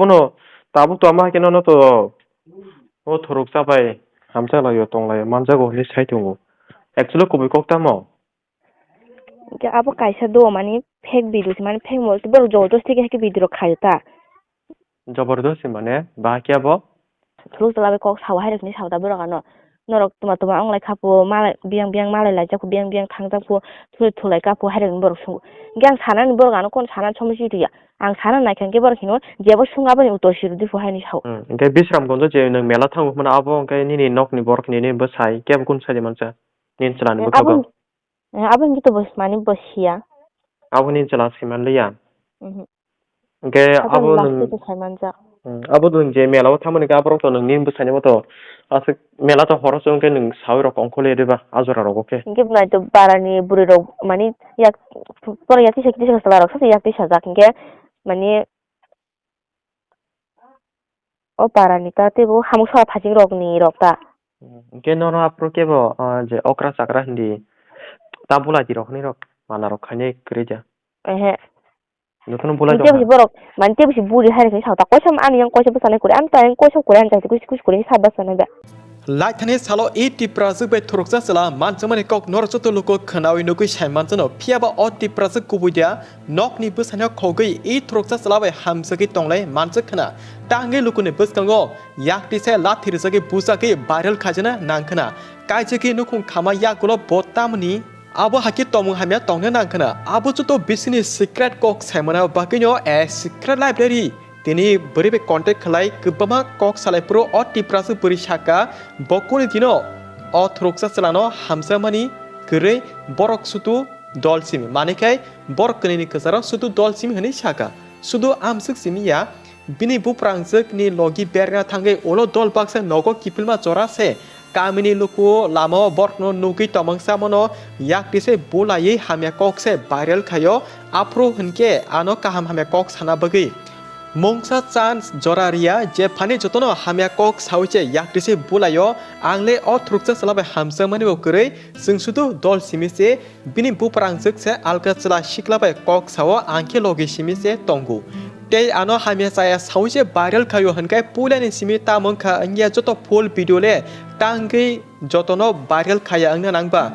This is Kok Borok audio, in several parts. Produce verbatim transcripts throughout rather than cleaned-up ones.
Abono tabuk to ama hai khe nono to o thorok cha bai hamjak lai o tong lai o manjago hinwi sai tongo. Actually kubui kok tamo? Hwnkhe abo kaisa do mani fake video se mani fake mo borok jobodosti khe video rok khaio ta. Jobodosti mane ba khe abo? Thorok cha bai kok sao hai rok hinwi sao ta borok ano. Norok tuma tuma wng lai kha pho, malai, biyang biyang malai laijak pho, biyang biyang thangjak pho, thulai thulai kha pho, hai rokni borok sungo. Hingke ang sanani borok ano kono sanani somosi riya. Ang sana naikha hingke borok hino, jebo sung aboni uttor sirudi pho haini sao. Hmm, hingke Bisramgonjo je nwng mela thango hwnmano abo hingke nini nokni borok nini bwsai kebo kunu sai mansa? Nini chwlani bwkhago? Abo, eh, abo hingke to bwsmani bwsiya. Abo nini chwla swiman liya? Mhm. Hingke abo abo nwng last nwng, to sai manjak. Hmm, abo nwng je mela o thangmani khe aborok to nwng nini bwsani bo to aswk mela to horo chwng khe nwng sawi rok ongkhorli rwba a jora rogo khe. Hingke bwnai to barani bwrwi rok mani yak poro yak tisa tisa chwla rok sa yak tisa jak hingke mani o barani ta teibo hamuk sora phajik rok ni rok ta. Hmm, hingke nono aphuru kebo, ah, je okra chakra hindi ta bulai di rok hinwi rok mana rok khainai kwrwi ja. Ehe. Jotono bulai tei tongkha. Tebsi borok, mani tebsi buri hai rikhe sao ta, koisa ani yang koisa bwskanai kuri, ani ta yang koisa kuri, ani ta kusi kusi kuri sa bwskanai ba. Laithani salo e Tiprajwk bai thoroksa chwla manjakmani kok norok joto luku khwnawi nugwi sai manjano, phiyaba o Tiprajwk kubui dia nokni bwsano khogwi e thoroksa chwla bai hamjagwi tonglai manjak khwna. Tangwi lukuni bwskango yak tisa lathi rijagwi bujagwi viral khaijana nang khwna. Kaijagwi nukhung khama yagulo bo tamni Abo hai khe tongmung hamya tongna nang khwna. Abo joto bisini secret kok saimano bagwino a secret library. Tini bwrwi bai contact khlai kwbangma kok salai phuru o Tiprasa bwrwi saka bo kuni dino o thoroksa chwlano hamjakmani kwrwi borok sudu dol simi. Mani khai borok kwnwini kwcharo sudu dol simi hwnwi saka. Sudu amswk simi ya. Bini buprangjwkni logi berna thangwi ulo dol baksa nogo kiphilma jora se. Kamini luku lamao borokno nugwi tongmang samano yak tise bulaiwi hamya kok se viral khaio, aphuru hinkhe ano kaham hamya kok sana bagwi. Mungsa chance jora riya, jephani jotono hamya kok sawi se yak tise bulaio, angle o thoroksa chwla bai hamjakmani bo kwrwi, chwng sudu dol simi se. Bini buprangjwk se alka chwla sikla bai kok sao, ang khe logi simi se tongo. Tei ano hamya chaya sawi se viral khaio hwnkhai puilani simi tamo wngkha wngya joto full video le tangwi jotono viral khaya wngna nangba.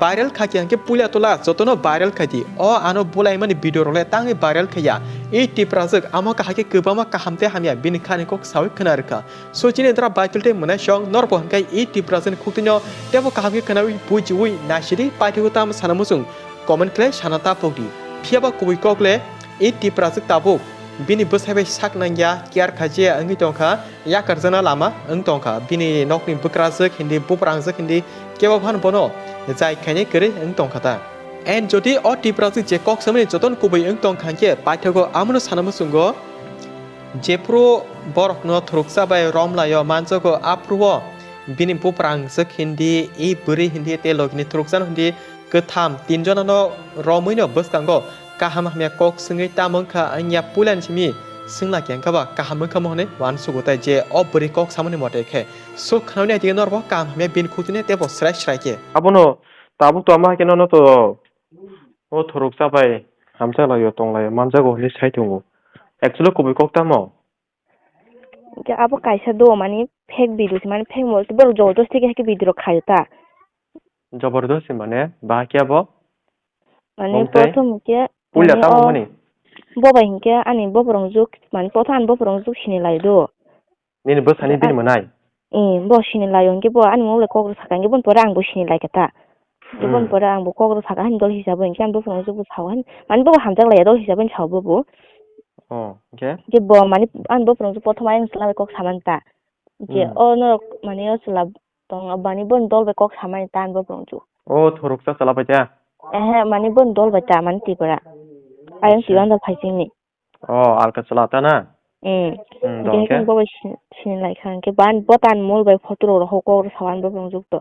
Viral khakhe hwnkhe puila tola jotono viral khaidi. O ano bulaimani video rok le tangwi viral khaya. E Tiprajwk amo kahai khe kwbangma kaham tei hamya bini khani kok sawi khwna rwkha. So chini dra vital tei mwnaisong norbo hwnkhe e Tiprajwkni khuktwino teibo kaham khe khwnawi bujiwi naisidi paithago tamo sana muchung comment khlai sana tapokdi. Phiyaba kubui kok le e Tiprajwk tabuk bini bwsai bai sak nangya care khaijaya wngwi tongkha, yakarjakna lama wng tongkha. Bini nokni bwkrajwk hindi buprangjwk hindi kebo phan bono jai khainai kwrwi wng tongkha ta. And jodi o Tiprajwk je kok samani joton kubui wng tongkha hwnkhe paithago amono sana muchungo. Jephuru borokno thoroksa bai romlaio manjago, aphuru-o bini buprangjwk hindi, e bwrwi hindi tei logini thoroksa hindi kwtham tinjonano romwino bwskango kaham hamya kok swngwi tamo wngkha wngya puilani simi swngla khe wngkha ba kaham wngkha mo hwnwi uansugo tai je o bwrwi kok samani mote khe. So khwnawini aitike norbo kaham hamya bini khuktwini teibo srai srai khe. Abono tabuk to ama hai khe nono to o thoroksa bai hamjak lai o tong lai o manjago hinwi sai tongo. Actually kubui kok tamo? Hwnkhe abo kaisa do mani fake video se mani fake mo borok jobodosti khe hai khe video rok khaio ta. Jobodosti mane ba khe abo? Mane mung tei? Prothom hwnkhe puila mane tamo o mani? Bo bai hwnkhe ani bophorong juk mani prothom ani bophorong juk sini lai do. Nini bwsani bini mwnai? Eh, bo sini lai hwnkhe bo ani mungwi kok rw saka hwnkhe boni pore ang bo sini lai kha ta. Hwnkhe boni pore ang bo kok rw saka hani dol hisabo hwnkhe ani bophorong juk bo sao hani mani bo hamjak lai ya dol hisabo hini sao bo bo. Oh, hwnkhe? Hwnkhe bo mani ani bophorong juk prothom ayang chwla bai kok samani ta. Hwnkhe o norok mani o chwla tong mani boni dol bai kok samani ta ani bophorong juk. O thoroksa chwla bai ta? Ehe, mani boni dol bai ta mani Tripura. Ayang Tripura dol phaisingni. Oh, alka chwla ta na? Mm. Mm, hwnkhe dong khe? Bo bai sin-, sinilai kha hwnkhe ban bo tan mol bai photo rok rohor kok rw sao ani bophorong juk to.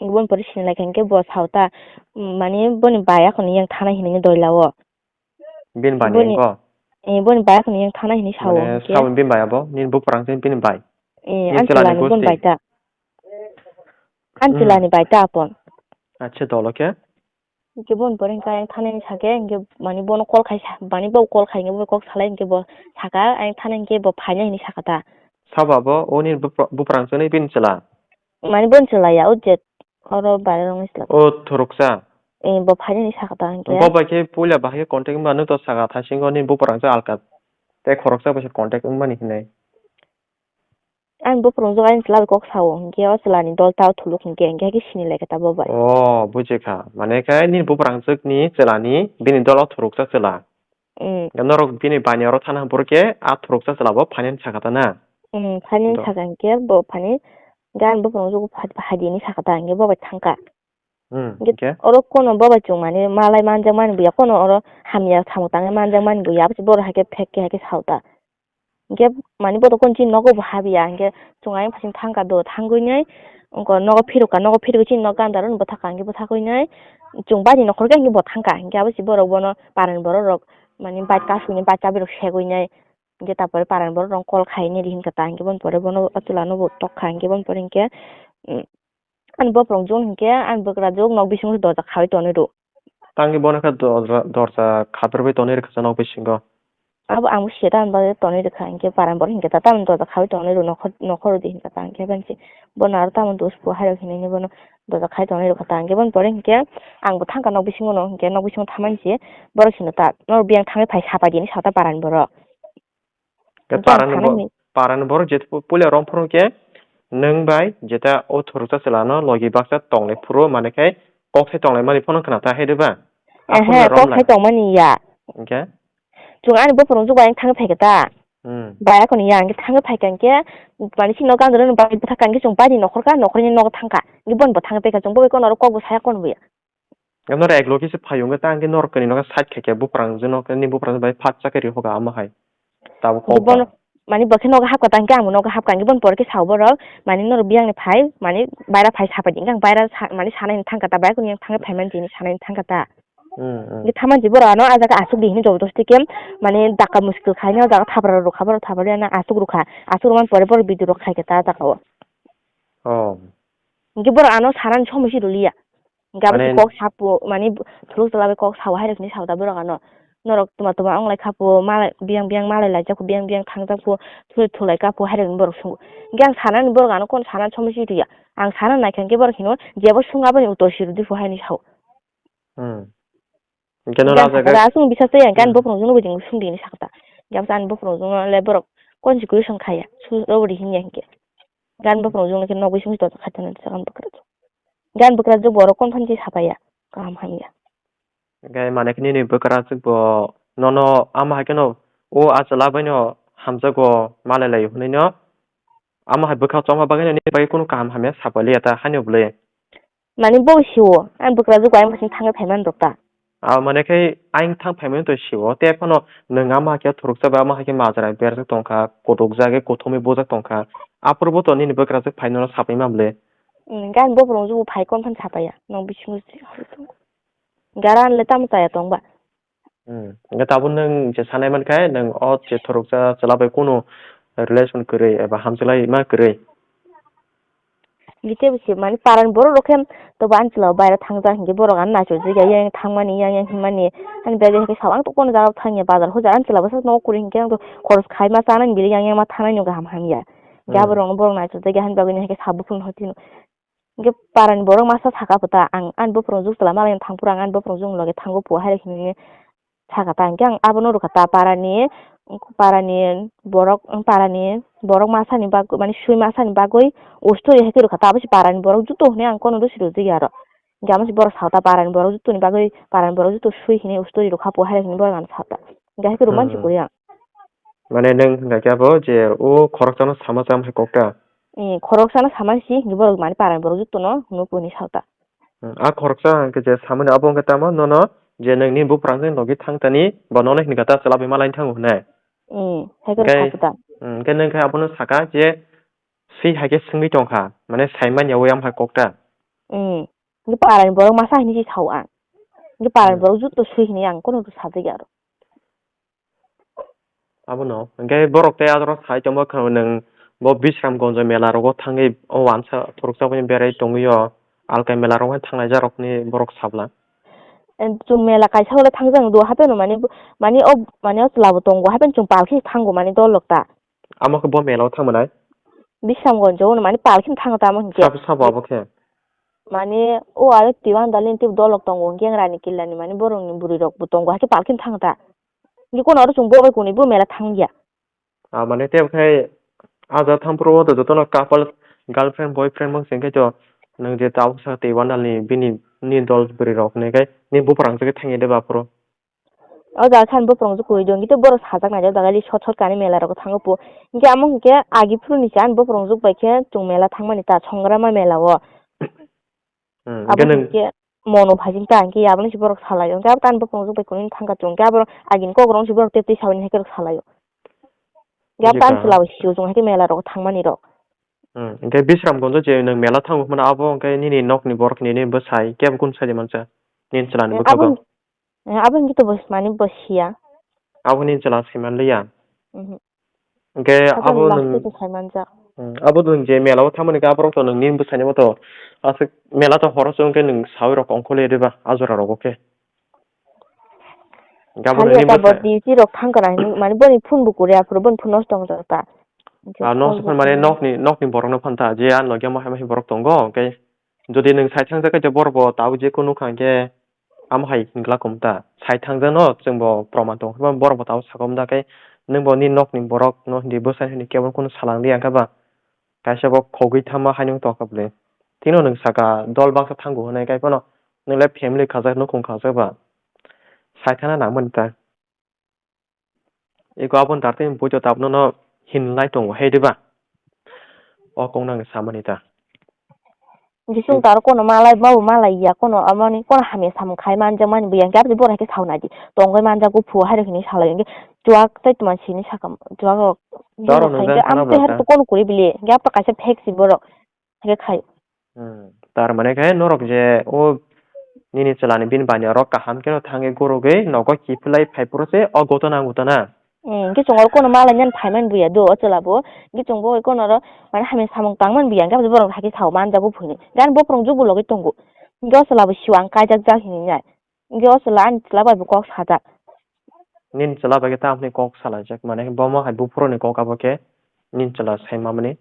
Hwnkhe boni pore sinilai kha hwnkhe bo sao ta, mm, mani boni bai akhorni yang thana hinwi doi lao. Bini bai ni boni, wngkho? Eh, boni bai akhorni yang thana hinwi sao mane hwnkhe. Sao bini bai abo? Nini buprangjwk bini bai? Eh, ani chwla ni boni bai ta. Ani chwla ni bai ta apon. Acha dolo khe? Hingke boni pore hingke ayang thanai ni sake, hingke mani bono call khai sa, mani bo call khai hingke bo kok salai hingke bo saka, ayang thanai hingke bo phainai hinui saka ta. Sabo abo, o nini bupra-, buprangchwkni bini chwla? Mani boni chwla ya, o je oro bare rokni chwla. O thuruksa? Eh, bo phainai hinui saka ta hingke. Bo bai khe puila bahai khe contact wngma nw to saka thasingo nini buprangchwk alka tei khoroksa bai se contact wngmani hinui. Ani buprung jwk ani chwla bai kok sao, hinkhe o chwlani dol ta o thuluk hinkhe, hinkhe haikhe sini lai khe ta bo bai. Oh, buji kha. Mane khe nini buprang jwkni chwlani bini dol o thuruksa chwla. Mm. Norok bini bani oro thana borok khe a thuruksa chwla bo finance sakha ta na? Mm, finance sakha hinkhe bo phani, hinkhe ani buprung jwk pha-, phaidi hinwi sakha ta, hinkhe bo bai thangkha. Hmm, hinkhe hinkhe? Oro kono bo bai chwng mani malai manjak mani buya, kono oro hamya samung tangwi manjak mani buya, abo se borok haikhe fake khe haikhe sao ta. Hinkhe mani boto kono chini nogo bo habya, hinkhe chwng ayang phaising thangkha do, thangwi nai wngkha nogo phirokha, nogo phirogwi chini nok gandaro bwthakha, hinkhe bwthakwi nai chwng baini nokhor khe hinkhe bo thangkha, hinkhe abo se borok bono parani borok rok mani bike kasuni bike chabi rok segwi nai, hinkhe ta pore parani borok rok call khai nai ri hinkha ta, hinkhe boni pore bono o chwla no bo tokha, hinkhe boni pore hinkhe, um, Ani boprok jwng hinkhe ani bwkrajwk nok bisingo se dorja khawi tonwi rw. Tangwi bono khe dorja, dorja khaperwi tonwi rwkha nok bisingo. Abo ang bo seta ani bagwi tonwi rwkha hinkhe paran borok hinkhe ta tamoni dorja khawi tonwi rw nokhor, nokhor rw di hinkha ta hinkhe bensi bono aro tamoni dos po hairok hinwi bono dorja khawi tonwi rwkha ta hinkhe boni pore hinkhe ang bo thangkha nok bisingo no hinkhe nok bisingo thamansi borok sino ta norok biyang thangwi phai sapai di hinwi sa ta paran borok. Khe hinkhe ang parani bo-, sanani. Parani borok je pu-, puila rong phuru khe nwng bai jeta o thuruksa chwla no logi baksa tonglai phuru mane khe kok sai tonglai mani phano khna ta hai de ba? Ehe, kok sai tongmani ya. Hinkhe? Chwng ani bophuru jwk bai thangwi phai kha ta. Hmm. Bai akhoni ya, hinkhe thangwi phai kha hinkhe, mani sino gandro no bai bwtha kha hinkhe chwng bai ni nokhor kha, nokhor ni nogo thang kha. Hinkhe bono bo thangwi phai kha, chwng bo bai kono aro kok bo saya kono bo ya. Norok ek loge se phaio wngkhe ta, hwnkhe norok kani nogo side khaikhe buphrangrokno, nini buphrangrok bai phat chakhe ri hoga ama hai. Tabuk kok bono, ba. Mani bo khe nogo hapkha ta, hwnkhe ang bo nogo hapkha, hwnkhe bono pore khe sao borok, mani norok biyang ni phai, mani baira phai sapai di, hwnkhe ang baira sa-, mani sanai ni thangkha ta, baira kuni yang thangwi phaimani tini sanai ni thangkha ta. Hmm, hmm. Hwnkhe thaman di borok ano ah jaga aswk di hinwi jobodosti khe, mani dakka muskil khainai o jaga thapra rwkha, borok thapra rwya no aswk rwkha, aswk rwmani pore borok video rok khaikha ta ah jaga o. Oh. Hwnkhe borok ano sanani somoi se rwliya. Hwnkhe abo se mane kok sapo, mani thuluk tola bai kok sao hairok hinwi sao da borok ano. Norok tuma tuma wnglai kha po, malai, biyang biyang malai laijak po, biyang biyang thangjak po, thulai thulai kha po hairok hinwi borok sungo. Hwnkhe ang sanani borok ano kono sanani somoi se rwya. Ang sana naikha hwnkhe borok hino, jebo sung aboni uttor se rwdi po haini sao. Hmm. Hwnkhe no rajagak. Aswk bisas tei ang ani bophuru jwk no bujingo sung di hinwi sakha ta. Hwnkhe ani bophuru jwk no le borok kono se question khaya, su robori hinya hwnkhe. Gan bophuru jwk no khe nok bising se tongthok kha tini sakha bwkrajwk. Gan bwkrajwk borok kono phani se sapaiya, kaham hamya. Hwnkhe mane khe nini bwkrajwk bo nono ama hai kheno o achwla bai no hamjago malai laio hwnwi no ama hai bwkha chongma bagwi no nini bagwi kunu kaham hamya sapaliya ta haino bwlwi. Mani bo sio, ani bwkrajwk bai bwswk thangwi phaimani rok ta. Ah, mane khe ayang thang phaimani to sio, tei phano nwng ama hakhe thuruksa bai ama hakhe majra berjak tongkha, kutukjagwi kuthumwi bujak tongkha. Aphuru bo to nini bwkrajwk phaino no sapai ma bwle. Hmm, gan bophuru jwk phai kon phan sapaiya, nok bisingo se hor tongo. Gara le tamo chaya tong ba. Hmm. Hwnkhe tabuk nwng je sanai mankhe, nwng o je thuruksa chwla bai kunu relation kwrwi eba hamjwk laima kwrwi? Bite bisi mani paran borok rok khe tobo ani chwla baira thangjak hinkhe borok ano naisojak ya, yang thangmani, yang, yang hinmani. Ani bagwi hinkhe sao ang to kono jaga thangya, bazar hujar ani chwla bwswk nogo kwrwi hinkhe ang to khoros khaima chanani bili yang, yang ma thangnai no kaham hamya. Hinkhe hmm, aborokno borok naisojak ya, hani bagwi no hinkhe sabo phunukno hotino. Hinkhe parani borok masa saka pho ta, ang ani bophuru jwk chwla malai thang phuru ang ani bophuru jwk loge thango pho hai hinwi saka ta, hinkhe ang abono rwkha ta, parani, parani borok, parani borok masani bagwi, mani sui masani bagwi ustori hai khe rwkha ta, abo se parani borok juto hinwi ang kono rw siro jwk ya aro. Hinkhe amo se borok sao ta, parani borok jutoni bagwi, parani borok juto sui hinwi ustori rwkha pho hai hinwi borok ano sao ta. Hinkhe hai khe rwmani se hmm, kwrwi ang. Mane nwng hwnkha khe abo je o khoroksano sama cham hai kok ta? Eh, khoroksano sama si, hinkhe borok mani parani borok jotono hwnwi kuni sao ta. Hmm, a khoroksa hwnkhe je samani abo hwnkhe tamo nono je nwngni buphurang jani logi thang tani bo nono hinkha ta chwla bai malai thango hwnwi. Hmm, hai khe hinkhe, rwkha ta. Hmm, hinkhe nwng khe abono saka je swi hai khe swngwi tongkha, mane saimanya o yang hai kok ta. Hmm, hinkhe parani borok masa hinwi se sao ang. Hinkhe parani hmm, borok joto swi hinwi ang kono sajagya aro. Abono, hinkhe borok tei adoro sai tongma kheno nwng bo Bisramganj mela rogo thangwi o wansa khoroksa bai berai tongwi o, alkai mela rogo thanglaijak rokni borok sabla. Chwng mela kaisa hole thangjak do, hapheno mani, mani o, mani o chwla bo tongo, hapheno chwng pal khe thango mani dol rok ta. Amo khe bo mela o thang manai? Bisramganj o mani pal khe thango ta amo hinkhe. Sabo, sabo abo khe? Mani o aro Tiwandal ni tei dol rok tongo, hinkhe Rani Killa ni mani borok ni bwrwi rok bo tongo, hakhe pal khe thango ta. Hinkhe kono aro chwng bo bai kwnwi bo mela thang ya. Ah, mane tei okhai ah jaga thang phuru o to jotono couple, girlfriend, boyfriend wng se, hinkhe to nwng je tabuk sa Tiwandal ni bini, ni dol bwrwi rok hinwi khai ni buphang rang se thang ya de ba phuru. O jaga khe ani buphang rok kwrwi do, hinkhe to borok sajak nai o jaga li sot sot kani mela rok thango po. Hinkhe amo hinkhe agi phuru ni se ani buphang rok bai khe chwng mela thang mani ta Songrama mela o. Hmm, abo hinkhe nwng hinkhe mono phaising ta hinkhe abono se borok salai o. Hinkhe abo tani buphang rok bai kwnwi thangkha chwng. Hinkhe aborok agini kok rok se borok tei tei sawi hai khe rok salai o. Hinkhe abo tani chwla bo sio chwng hai khe mela rok thangmani rok. Hmm, hinkhe Bisramganj o je nwng mela thango hwnmano abo hinkhe nini nokni borok nini bwsai kebo kunu sai de mansa? Nini chwla ni bwkha bo? Abo hinkhe to bo mani bo siya. Abo nini chwla saiman liya? Mhm. Hinkhe abo nwng, hmm, abo nwng je mela o thangmani khe aborok to nwng nini bwsai ni bo to aswk mela to horo chwng khe nwng sawi rok ongkhorli riba a jora rogo khe. Hinkhe abo nwng nini bwsai duty rok thang kana hinwi mani boni phone bo kwrwi aphuru boni phone nosto wngjak ta. Ah, nosto phone mani nokni, nokni borok no phanta je a logya ma hai ma hai borok tongo hinkhe jodi nwng sai thangjak khe borok bo tabuk je kunu nukha hinkhe amo hai hinglak kum ta. Sai thangjak no chwng bo proman tong khe borok bo tabuk saka um da khe nwng bo nini nokni borok no hindi bwsai hindi kebo kunu salang liya khe ba kaisa bo khogwi thama hai nwng tong kha bwle. Tino nwng saka dol baksa thango hwnwi khe phano nwng le family khajak nukhung khajak ba sai thana nang mani ta. Eko aboni tar tei buito tabukno no hinlai tongo hai diba? O kok nang samani ta. Bising taro kono malai babu malai ya kono amoni kono hamya samung khai manjak mani buya hinkhe aboni borok haikhe sauna di tongwi manjago phu hairok hinwi salai hinkhe chuak tei tuma sini sakam chuak rok. Taro nung jani sana bwlak ta. Kono kuri bili hinkhe aboni kaisa fake si borok haikhe khai. Hmm. Tar mane khe norok je o nini chwlani bini bani oro kaham kheno thangwi gurugwi nogo kiphilai phai phuru se o gotona wngwi tana. Hmm, hinkhe chwng oro kono malainani phaimani buya do o chwla bo. Hinkhe chwng bo kono oro mane hamya samung tangmani buya hinkhe borok haikhe sao manjago phunwi. Gani bophorong jukbo logwi tongo. Hinkhe o chwla bo sio ang kaijak jak hinwi nai. Hinkhe o chwla ani chwla bai bo kok sajak. Nini chwla bai khe tamni kok salaijak mane bomo hai buphuruni kok abo khe nini chwla sai mamani.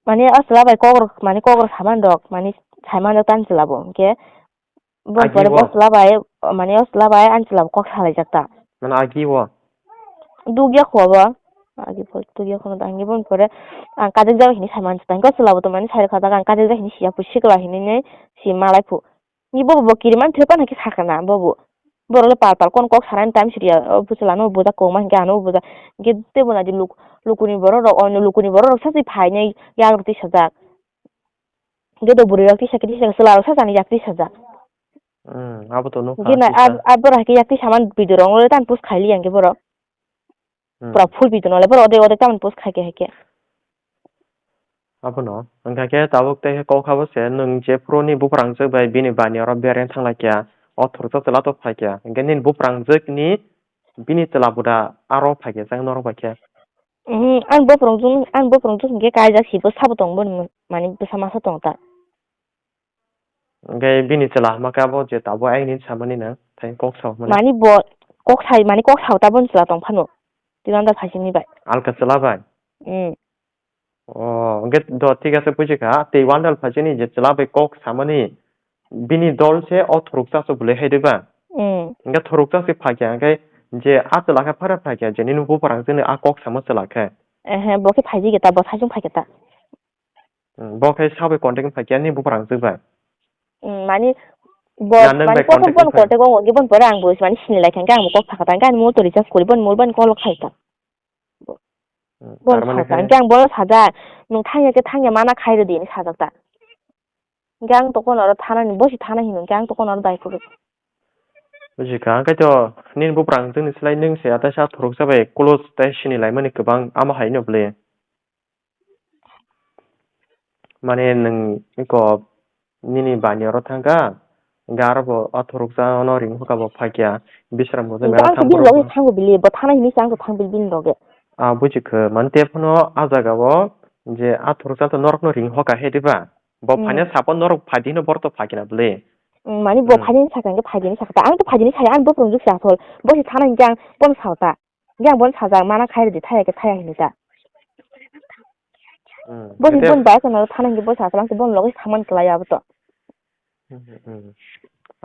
Mane o chwla bai kok rok mane kok rok saman rok mane sai manjak tani chwla bo hinkhe. Bo pore bo chwla bai mane o chwla bai ani chwla bo kok salaijak ta. Mane agi o. Dugya kho bo. Agi bo dugya kho no ta hinkhe bo pore ang kajak jak hinwi sai manjak ta hinkhe o chwla bo to mane sai rwkha jak ang kajak jak hinwi siya phu sikla hinwi si malai phu. Ni bobo bo kiriman thepana khe sakana bobo. Borok le pal pal kon kok sanani time siriya o bwswlano bujak kok ma hinkhe ano bujak hinkhe tebo naidi luk-, lukuni borok rok ono lukuni borok rok sachi phainai yak rok tisajak. Hinkhe do bwrwi rok tisakhe tisakhe chwla rok sachani yak tisajak. Hmm, abo to nukha. Hinkhe na kisa. Ab-, ab borok haikhe yak tisaman video rok ongole tamo post khailiya hinkhe borok. Hmm. Pura full video nole borok odek odek tamoni post khaikhe haikhe. Abono, wngkha khe tabuk tei khe kok habo se, nwng jephuru ni buphrangjwk bai bini bani oro bereng thang lai kha, o thursa chwla to phai kha, hinkhe nini buphrangjwk ni bini chwla buda aro phai kha, chang norok bai khe. Mhm, ang buphrangjwk, ang buphrangjwk hinkhe kaijak si bo sabo tong boni, mani bwsa masa tong ta. Hinkhe bini chwla hwnba khe abo je tabuk ayang nini samani na, tei kok sa hwnmani. Mani bo kok sai, mani kok sao taboni chwla tong phano. Tei wanda phaisingni bai. Alka chwla bai? Hmm. Oh, hinkhe do thik ase bujikha. Tei wanda phaisingni je chwla bai kok samani, bini dol se o thuruksa se bwlai hai de ba? Hmm. Hinkhe thuruksa se phai kha, hinkhe je a chwla khe phara phai kha, je nini buphrangjwk ni a kok samo chwla khe. Ehe, bo khe phaijigeta, bo saisung phaiketa. Hmm, bo khe sabai contact phai khe ani buphrangjwk bai. Hmm, mani bo, mani kok contact phai. Contact o, gibon pore ang bo mani sini lai kha, ang bo kok sakha ta, ang mobile to recharge kori, bon mobile ni call khai ta. Hmm, bon tar mani sakha ta, khe ang bo sajak, nwng thangya khe thangya mana khai rwdi hinwi sajak ta. Hinkhe ang tokon oro thana ni, bosi thana hino, hinkhe ang tokon oro dai kuru. Bujikha, ang khe to nini buphrangjwk ni slai nwng se ataisa thuruksa bai close tei sini lai mani kwbang, amo hai no bwle. Mane nwng eko nini bani oro thangkha, hinkhe aro bo o thuruksa no ring hoka bo phaikha, Bisramganj o mela thang bini loge thango bili, bo thana hini se ang thang bili bini loge. Ah, bujikha, mane tei phano a jaga o je a thuruksa to norok no ring hoka he diba? Bo phaina sapo norok phaidi hino borok to phaikhe na bwle. Mm, mani bo Hmm. Phaidi ni sakha, hwnkhe phaidi ni sakha ta. Ang to phaidi ni saya, ang bo phwrwngwi sa thol. Bo se thana hwnkhe ang bono sao ta. Hwnkhe ang bono sajak, mana khai rwdi, thaya khe thaya hinwi ta. Hmm. Bo se hwnkhe bono bai kono thana hwnkhe bo sa thol, ang to bono logi thaman klai abo to. Hmm, hmm.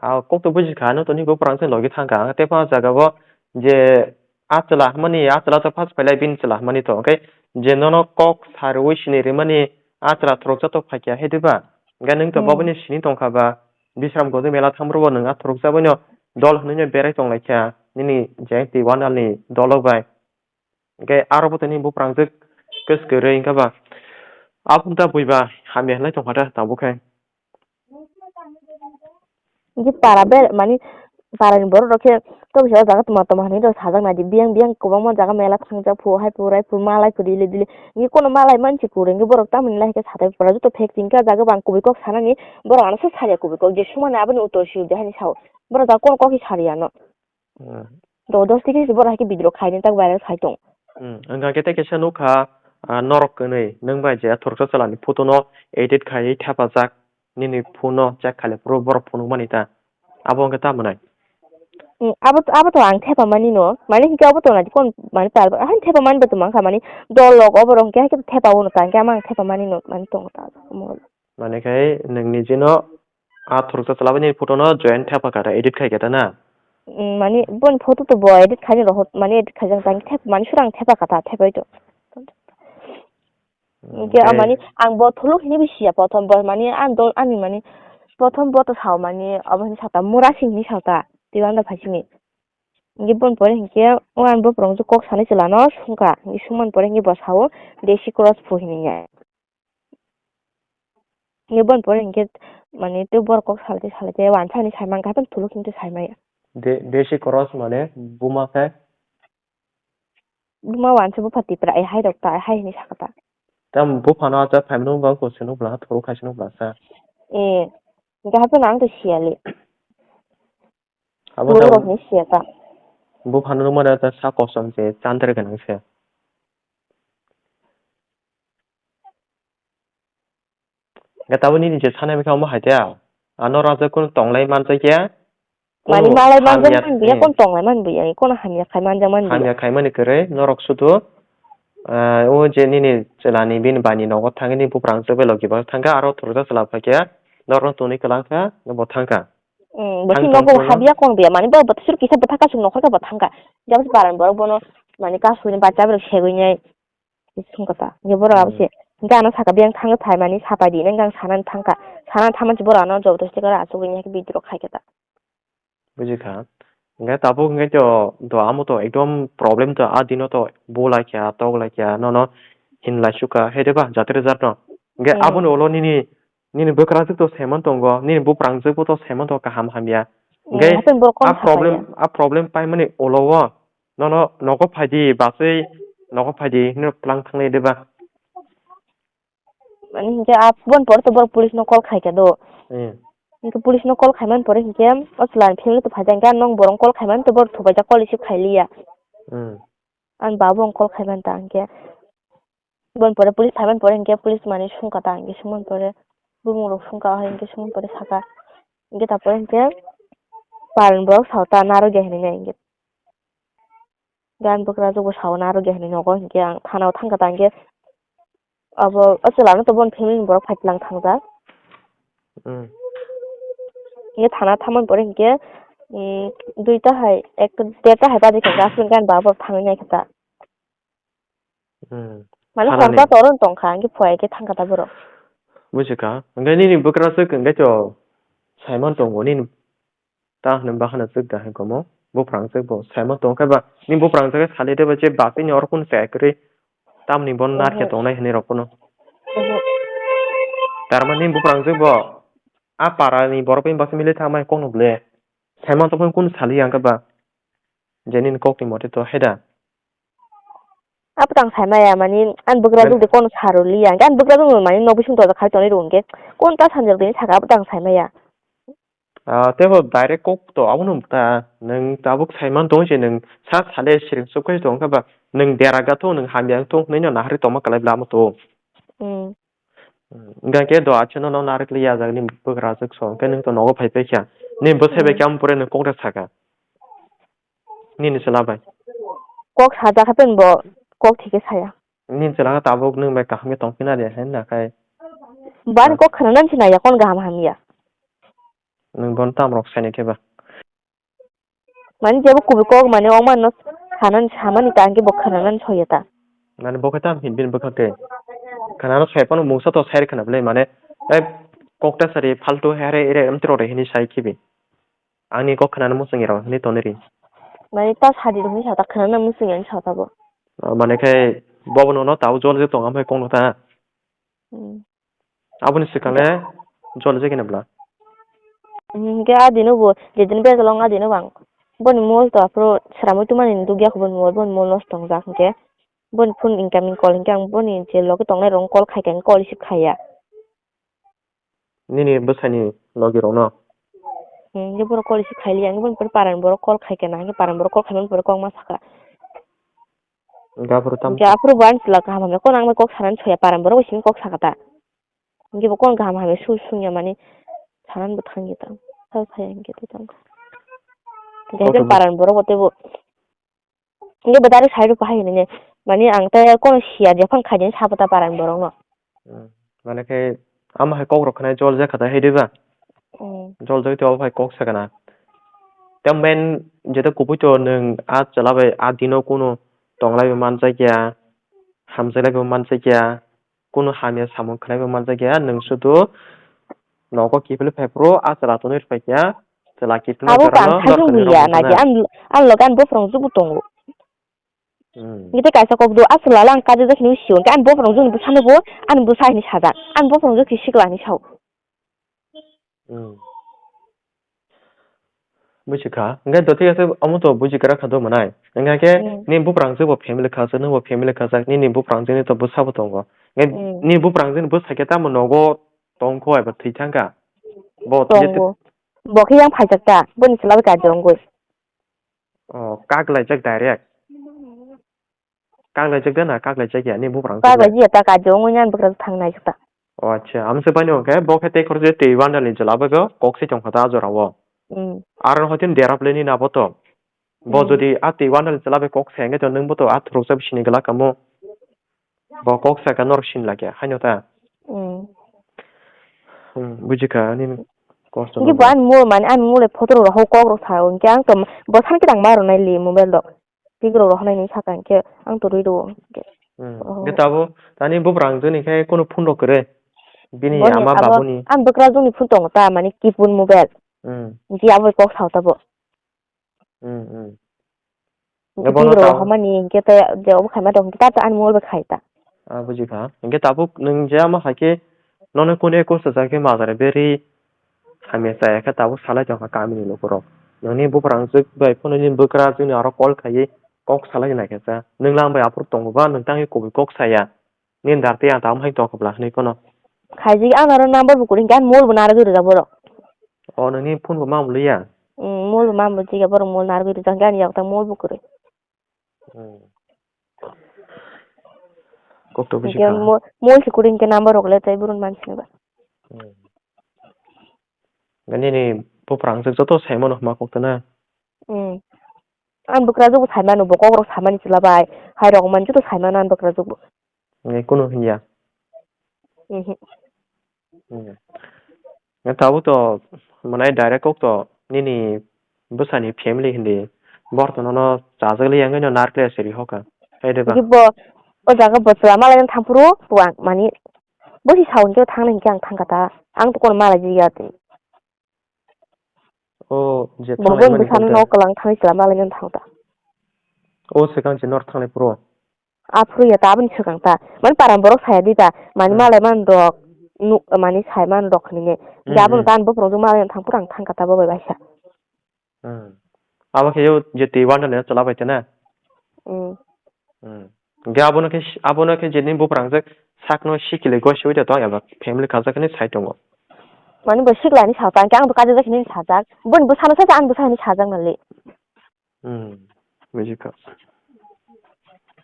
Ah, kok to buji kha, no to ni bo phrang se logi thang kha. Ang tei pha jaga bo je a chwla hwnmani, a chwla to first phailai bini chwla hwnmani to. Hwnkhe je nono kok sa rwui sini rwmani a chwla thoroksa to phai kha, he diba? Hwnkhe nwng to Hmm. bo bini sini tong kha ba? Bisram Gojek mela thangphuru bo nwng a thoroksa boino dol hwnwi no berai tong lai kha, nini je T one R ni dolo bai. Hwnkhe aro bo tini bo phrang jwk kwswk kwrwi wngkha ba. Aphuru ta buiba hamya hwnlai tong kha ta tabuk khe. Hwnkhe para ber-, mani para ni borok rok khe tok se o jaga tongma tongma hinwi rok sajak nai di. Biyang biyang kwbangma jaga mela thangjak phu, hai phu, rai phu, malai phu, dili dili. Hwnkhe kono malai mansi kwrwi hwnkhe borok tamoni lai khe satai pura joto fake chingkhe o jaga bo ang kubui kok sanani borok ano se salia kubui kok je sumani aboni uttor siyude hani sao. Borok jaga kono kok hi sariya no. Hmm. Do dos tiki si borok hai khe video khaini tak viral khai tong. Hmm. Wngkha khe tei kaisa nukha, ah, norok kwnwi nwng bai je thoroksa chwla ni photo no edit khaiwi thepajak nini phone no check khaile phuru borok phunukmani ta. Abo wngkha tamo nai? Hmm, abo, abo to ang thepamani no. Mani hwnkhe abo to nai kon mani pal, ah, thepamani bo to mankha mani dol rok obo rok hwnkhe hai khe thepa o no ta hwnkhe ama ang thepamani no mani tongo ta. Mane khai nwng nijino a thoroksa chwla bini photo no join thepa kha ta, edit khai kha ta na? Mm, mani boni photo to bo edit khaini rohor, mani edit khaijak tang thep, mani surang thepa kha ta, thepai to. Mm, hwnkhe o mani ang bo thuluk hinwi bo siya prothom bo mani ang dol ani mani prothom bo to sao mani obo hinwi sao ta mura sing hinwi sao ta tei anda phaisini. Hwnkhe boni pore hwnkhe o ang bo phrwng kok sanai chwla no sungkha hwnkhe sungmani pore hwnkhe bo sao desi cross phu hinwi ya. Ni bon pore hwnkhe, mane, tei borok kok salai salai khe wansa hinwi sai mankha, haphano thuluk hinwi sai maya. De-, desi cross mane buma khe? Buma wansa bupha Tipra, ai hai rok ta, ai hai hinwi sakha ta. Tam buphano acha phaimano wngkha, wngkha sino bwla, thuruk hai sino bwla sa. Eh, hwnkhe haphano ang to siyali. Abo Borok ta rokni siya ta. Buphano nukmani ta sa kosom se chandra gwnang se. Ga tabuk nini je sanai bwkha omo hai ta. Ano rajak kunu tonglai manjak ya. Mani kunu malai manjak hamya, man buya, eh, kunu tonglai man buya, kunu hamya khai manjak man buya. Hamya khai mani kwrwi norok sudu, ah, o je nini chwla ni bini bai ni nogo thangwi ni buprang se belok kiba thangkha aro thurjak chwla phaikhe norok tongwi kwlangkha bo thangkha. Mm, bo thang tini tong nogo phuru habya kong biya, mani bo, bo suru kisa bwtha kasung nokhor khe bo thangkha. Jabos paran borok bono, mani kasuni bacha borok segwi nai, sung kata. Ye borok abo se. Hwnkhe ano saka biyang thangwi phai mani sapai di, nang kang sana thangkha. Sana thaman si borok ano joto se kara asugwi nai khe bidro khai kata. Bujikha. Hwnkhe tabuk hwnkhe to, to amo to ekdom problem to, a dino to bo lai kha, tok lai kha, nono hin lai sukha, he de ba, jatri jat no. Hwnkhe mm, aboni ulo nini Nini bwkrajwk to saiman tongo, nini buprangjwk bo to saiman tongo kaham hamya. Eh, hwnkhe hapheno borok a kok problem, saphaiya. A problem paimani ulo o nono nogo phaidi, baswi nogo phaidi hinwi plang thanglai diba? Mani hinkhe a bon pore to borok police no call khaikha do. Eh. Hinkhe police no call khaimani pore hinkhe o chwla ni family to phaikha hinkhe nong borok call khaimani to borok thubaijak call receive khailiya. Hmm. Ani baba bo call khaimani ta hinkhe. Bon pore police phaiman pore hinkhe police mani sungkha ta hinkhe sungman pore bumung rok sungkha hai hinkhe sungman pore saka hinkhe ta pore hinkhe paran borok sao ta narwk ya hinwi nai hinkhe gan bwkrajwk bo sao narwk ya hinwi nogo hinkhe ang thana o thangkha ta hinkhe abo o chwla no to bon family ni borok phai tlang thangjak. Hmm. Hinkhe thana thaman pore hinkhe, um, duita hai ekta derta hai baji khe gas gan baba borok thangwi nai khe ta. Hmm. Mane thanani. Hor ta toro tong kha, hinkhe phai khe thang kha ta borok. Bujikha. Hinkhe nini bwkrajwk hinkhe to saiman tongo, nini ta hwnwi bahana swk da hai komo. Buprangjwk bo saiman tong khe ba, nini buprangjwk khe sali de ba je bapini oro kunu chaya kwrwi, tamni bo narkhe tongnai hinwi rok kunu. Oho. Tarmani nini buprangjwk bo a para ni borok bai baksa mili tha mai kokno ble. Saiman tong khe kunu sali ya hinkhe ba. Je nini kokni mote to hai da. Abo tang sai maya mani, ani bwkrajwk de kono sa rw liya. Hinkhe ani bwkrajwk no mani nok bising dorja khai tonwi rw hinkhe. Kono ta sanjak tini saka abo tang sai maya. Ah, tebo direct kok to abono ta. Nwng tabuk saiman tong se nwng sak sale siring suk khai tong khe ba. Nwng dera ga thung, nwng hamya wng thung, hwnwi no nahari tongma kwlai bla amo to. Hmm. Hwnkhe do achu no, no narikli ya jagni bwkrajwk so, hwnkhe nwng to nogo phai phai kha. Nini bwsai bai Hmm. khe amoni pore nwng kok da saka. Nini chwla bai. Kok sajak khe bo kok thike saya. Nini chwla khe tabuk nwng bai kaham khe tongphina de hai na khai. Bani Ah. kok khwnanani se naiya kon kaham hamya. Nwng bono tamo rok saini khe ba. Mani jebo kubui kok mani o mano sanani samani ta hwnkhe bo khwnanani soya ta. Mani bo khe tamo hin bini bwkha khe. Khwnano sai phano mungsa to sai rwkha na bwle mane, "Ei kok ta sari faltu here ire amtwrok re," hini sai khibi. Ani kok khwnano muchung ya rw hini tonwi ri. Mani ta sadi rw hini sa ta khwnano muchung ya hini sa ta bo. Ah, mane khe bo bono no tao jol je tong amai kok no ta. Hmm. Aboni swkang le jol je khe na bwla. Hmm, hwnkhe a dino bo jedin bag long a dino bo ang boni mol to aphuru swramwi twmani nukya kho boni mol, boni mol nosto wngjak hwnkhe boni phone incoming call hwnkhe ang boni je logi tongnai rokno call khai khe ang call receive khaiya. Nini bwsani logi rokno? Hmm, hwnkhe borok call receive khailiya, hwnkhe boni pore parani borok call khai khe na, hwnkhe parani borok call khaimani pore kok ma sakha. Hwnkhe aphuru tamo Hwnkhe aphuru bo ani chwla kaham hamya, kono ang bai kok sanani soya, parani borok bai simi kok sakha ta. Hwnkhe bo kono kaham hamya su sungya mani sanani bo thangya ta. Sabo phaiya hwnkhe tei tamo. Hwnkhe Koto bo- parani borok bo teibo Hwnkhe bo direct side o bahai hinwi, mani ang tei kono siya, jephang khaidi sabo ta parani borokno. Hmm. Mane khe, amo hai kok rok khna jol jakha da hai diba? Hmm. Jol jagwi tei obo hai kok sakana. Tei main jeta kubui to nwng a chwla bai a dino kunu tonglai bai manjakya, hamjaklai bai manjakya. Kunu hamya samung khwnai bo manjakya, nwng sudu nogo kiphilwi phaiphuru a chwla tonwi rwphaikya, chwla kiphilma Abo jorano bang thaichung norokni buya rok nai di, mano. Ang, ang loge ani bophorong jukbo tongo. Hmm. Hingke kaisa kok do, a chwla le ang kajak jak hinwi sio, hingke ani bophorong jukni bwsano bo ani bwsa hinwi sajak, ani bophorong juk si sikla hinwi sao. Hmm. Buji kha. Hingke do thik ase, omo to buji kwrak kha do mwnai. Hingke khe Hmm. nini buprang jwk bo family khajak, nwng bo family khajak, nini buprang jwk ni to bwsa bo tongo. Hingke Hmm. nini buprang jwk ni bwsa khe tamo nogo tong kho eba thwi thang kha? Bo Tongo. Bo khe yang phaijak ta, boni chwla bai kajak wngwi. Oh, kak laijak direct. Kak laijak de na, kak laijak ya, ni buprang Kak jwk bai? Laijak ya, ta kajak wngwi nang bwkrajwk thang naijak ta. O acha, amse bani hwnkhe, bo khe tei khoroksa tei wandal ni chwla bai bo kok se tong kha ta a jora o. Hmm. Aro hwnkhe derap le ni na bo to. Bo Hmm. Jodi a tei wandal ni chwla bai kok se hwnkhe to nwng bo to a thuruksa bisini glak kamo. Bo kok sa kha norok sin la khe, haino ta. Hmm. Hmm, buji kha nini kosto Hwnkhe no bo bo. Ani mol mani, ani mole photo rok rok kok rok sa o, hwnkhe ang to bo san khe tang ma rw nai li mobile rok. Tik rok rohornai ni saka hwnkhe ang to rwi rwo hwnkhe. Hmm. Oh. Hwnkhe tabuk tani buprang jwk ni khe kunu phone rok kwrwi. Bini Boni ama abo babuni. Ang bwkrajwk ni phone tongo ta mani keypad mobile. Hmm. Hwnkhe abo kok sao tabo. Hmm, hmm. Hwnkhe Bono tik rok tamo. Rohormani hwnkhe ta je obo khaima tong hwnkhe ta ani mobile bai khai ta. Ah, buji kha. Hwnkhe tabuk nwng je ama hai khe nono kunu kosto sa khe majra beri. Hamya chaya khe tabuk salai tongkha kamini lukurok. Nini buprang jwk bai phone nini bwkra jwkni aro call khaiwi kok salai naikha sa. Nwng lang bai aphuru tongo ba nwng tangwi kubui kok saya. Nini dar tei ang tamo hai tongkha bwla hinwi phano. Khaijak ang aro number bo kwrwi hwnkhe ani mol bo narwgwi rijak borok. O nini phone bo mamliya? Mm, mol bo mamliya borok mol narwgwi rijak hwnkhe ani yago ta mol bo kwrwi. Hmm. Kok to buji Hingke kha. Mo-, mol si kuri hingke number rok le tai burun mansi ba. Hmm. Nini buprang jwk joto sai mano hwnma kok to na? Hmm. Ang bwkrajwk bo sai mano, bo kok rok samani chwla bai. Hai rok man joto sai mano ang bwkrajwk bo. Nge kunu hinya. Mhm. Hmm. Nge tabuk to, mane direct kok to, nini bwsani family hindi, borok to nono chajak liya wngwi no narwk liya siri hoka. Hai de ba? Hwnkhe bo, o jaga bo chwla malai thang phuru, bo ang mani, bo si sao hwnkhe thangnai hwnkhe ang thang kha ta, ang to kono malai ya tei. O je Bo thanglaimani bwsano kok to. Nok kwlang thangwi chwla malai thang ta. O swkang se nor thanglai phuru. Aphuru ya ta aboni swkang ta. Mani paran borok saya di ta. Mani Hmm. Malai man rok. Nuk mani sai man rok hinwi. Hmm, ya abono hmm. Tan bophuru malai thang phuru ang thang kha ta bo bai baisa. Hmm. Abo khe yo je tei wanda le chwla bai tene. Hmm. Hmm. Ge abono khe abono khe je ni buprang jak sakno sikile goi sui da to ya ba family kaja khe ni sai tongo. Mani bo sikla ni sa ta ang to kaja jak ni sa jak. Bon bwsano sa ang bwsa ni sa jak nali. Hmm, buji kha.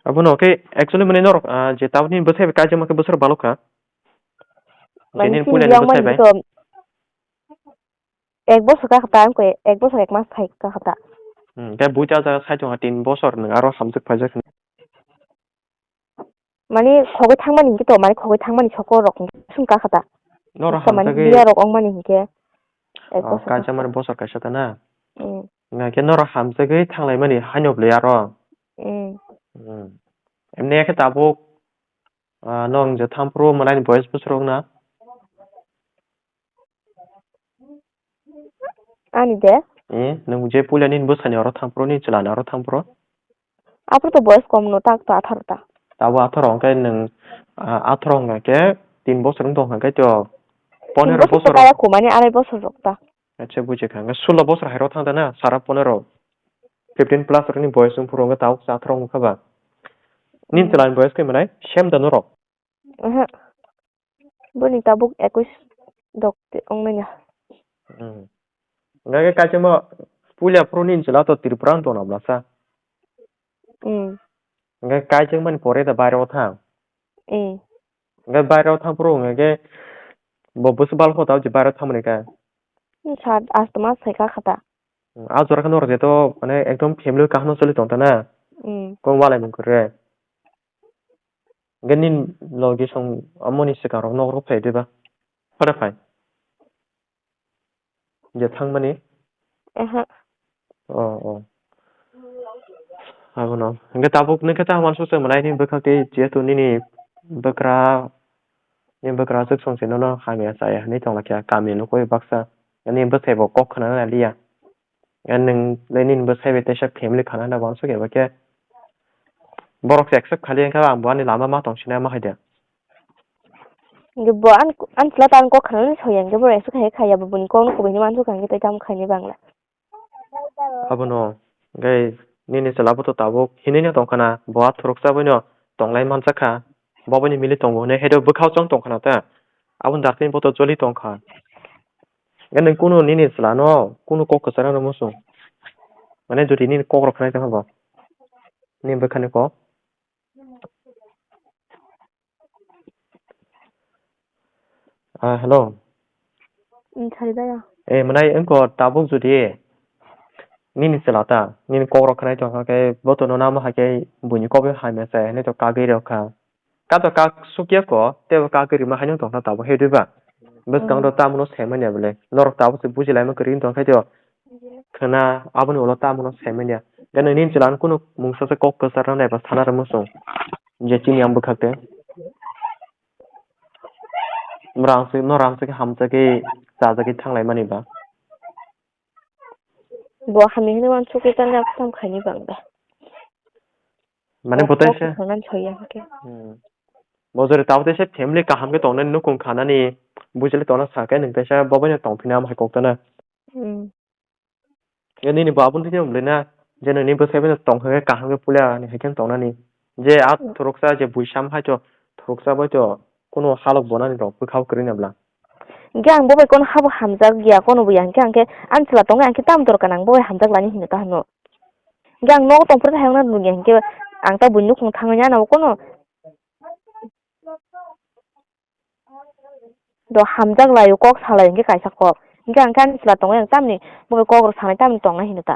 Abono khe actually mane norok, ah, je tabukni bwsai bai kaijakma khe bwswk balok kha. Mane Tini chini puila ni yang bwsai mani bai. To ek bosor ka kha ta, ang koi ek bosor ek mas khai ka kha ta. Hmm, khe buita jaga sai tong ha tin bosor nwng aro hamjak phaijak. Mane khogwi thangmani hinkhe to, mane khogwi thangmani soko rok hinkhe sung ka kha ta. Noro Busta mane hamjagwi biya rok ongmani hinkhe ek Oh, bosor ka kha kaisa ta. Mani bosor kaisa ta na. Hmm. Nga khe noro hamjagwi thanglaimani haino bwlwi aro. Hmm. Hmm. Emne khe tabuk, ah, nong je thampro mwnaini boyes bosor wng na. Ani de? Eh, nwng je puila nini bwsani oro thang phuru, nini chwlani oro thang phuru? Aphuru to boyes kom no, tak to atharo ta. Tabo atharo hwnkhe nwng, ah, atharo hwnkhe tin bosor wng tong hwnkhe to Tin ponero bosor to bosor. Kaya kumani arai bosor rok ta. Acha, buji kha. Hwnkhe sulo bosor hai rok thang da na, sara ponero. Fifteen plus rokni boyes wng phuru hwnkhe tabuk se atharo wng kha ba. Nini Hmm. chwlani boyes khe mwnai, sem da norok? Aha. Boni tabuk ekwis dok te ongmanya. Hmm. Hwnkhe kaisa mo puila phuru nini chwla to Tripura wng tongna bwlasa. Hmm. Hwnkhe kaisa mani pore da bairo thang. Eh. Hwnkhe bairo thang phuru hwnkhe bo bwswk bal kho ta je bairo thangmani khe. Hmm, sat asto mas sai kha khata. Hmm, a jora khe norok je to mane ekdom family kaham no choli tong ta na. Hmm. Kok walai mung khe. Hwnkhe nini logi song amoni swkang rok nok rok phai diba? Hore phai. Je thangmani? Aha. Oh, oh. Abono. Hwnkhe tabuk nini khe ta mansu se mwnai nini bwkhak tei jehetu nini bwkra, nini bwkra aswk song se nono hamya chaya hinwi tongla khe kami nukui baksa. Nini bwsai bo kok khna na liya. Nwng le nini bwsai bai teisa family khana na uansuk eba khe borok se accept khali wngkha, ang bo ani lama ma tong sinai ma hai de. Bo an, an chwla ta ang kok khana ni soya, hwnkhe bo accept khai khaya, bo boni kok no kubui ni mansuk kha, hwnkhe tei tamo khaini bangla. Abono, hwnkhe nini chwla bo to tabuk hinui no tong khana, bo a thuruk chabwi no tong lai mansa kha, bo bini mili tongo hinui, hai do bwkha o chong tong khana ta, aboni dartini bo to choli tong kha. Nwng kunu nini chwla no kunu kok kwcharo no muchung. Mane jodi nini kok rok khnai tongkha bo. Nini bwkhani kok. Ah, hello. Mm, sari da ya. Eh, mwnai wngkha tabuk jodi nini chwla ta, nini kok rok khnai tongkha khe bo to no namo hai khe buini kok bai hamya chaya hinui to kagwi rw kha. Kato kak sukya ko, tebo kak rima haino tongkha tabuk, he diba? Bwskang Mm. ro tamo no sai manya bole. Norok tabuk se buji laima kwrwi tong khai teo. Khna aboni ulo tamo no sai manya. Gana nini chwla no kunu mungsa se kok kwchar rw nai ba sana rw muchung. Je chini ang bwkhak te. Norang se, norang se hamjagwi chajagwi thanglai mani ba. Bo hamya hinui uansuk khe tamo khaini bangla. Mane bo tei se. Kok khna soya khe. Hmm. Bo jori tamo tei se family kaham khe tongnani nukung khanani bujili tongna sa khe nwng tei se bo bai no tongphina am hai kok tana. Hmm. Nini bo aboni thani wng na je nini bwsai bai no tong khe kaham khe puila ni hai khe tongnani. Je a Hmm. thuruksa je buisam hai to thuruksa bai to kunu halok bonani rok bwkha o kwrwi na bwla. Hingke ang bo bai kono habo hamjak ya, kono bo ya, hingke ang khe ang chwla tongo, ang khe tamo dorkar nang bo bai hamjak lani hino ta hino. Hingke ang nogo tongphuru thayung na nung ya, hingke ang ta buini nukhung thangwi ya na bo kono. Do hamjak lai o, kok salai hingke kaisa kok. Hingke ang khe ang chwla tongo, ang tamni bo bai kok rok sanai tamni tong na hino ta.